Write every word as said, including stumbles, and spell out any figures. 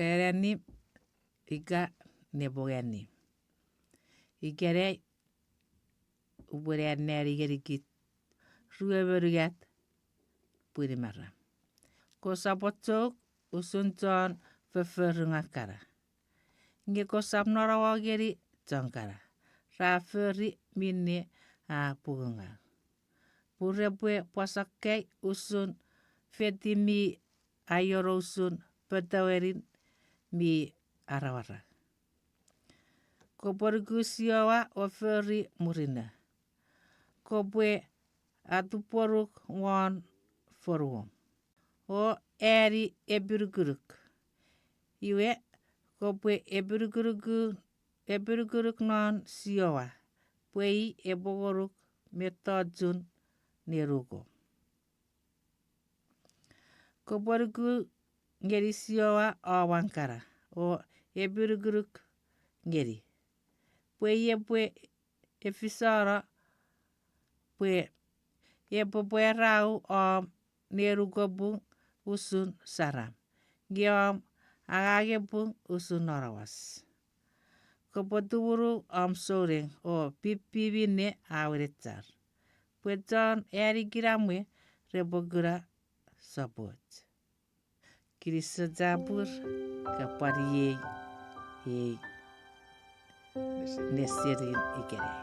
Annim ika nepwong annim. Ikenai upwe anneani ngenikich ruemon unungat pwinimaram. Kosap chok usun chon fofforungaw kana, nge kosap nonouo ngeni chon kana. Ra fori minne a pungungaw, pun repwe pwasakkai usun feti mi aiono usun potowenin mi arawara. Kopwe nuku Jiowa o fori murinno. Kopwe atupwonuk won fonuom o ani epinukunuk. Iwe, kopwe epinukunuku, epinukunuk non Jiowa, pwe i epwe ngonuk mettochun nenukom. Kopwe nuku ngeni Jiowa om angang kana o epinukunuk ngeni, pwe i epwe efisano pwe epwe pwarano om nenukopung usun saram, nge om angangepung usun nonowas. Kopwe tumunu om souneng o pipii minne a wenechar, pwe chon ani kinamwe repwe kuna sopoch. Kinisou chapur, ka pwan iei ei nesen ikenai.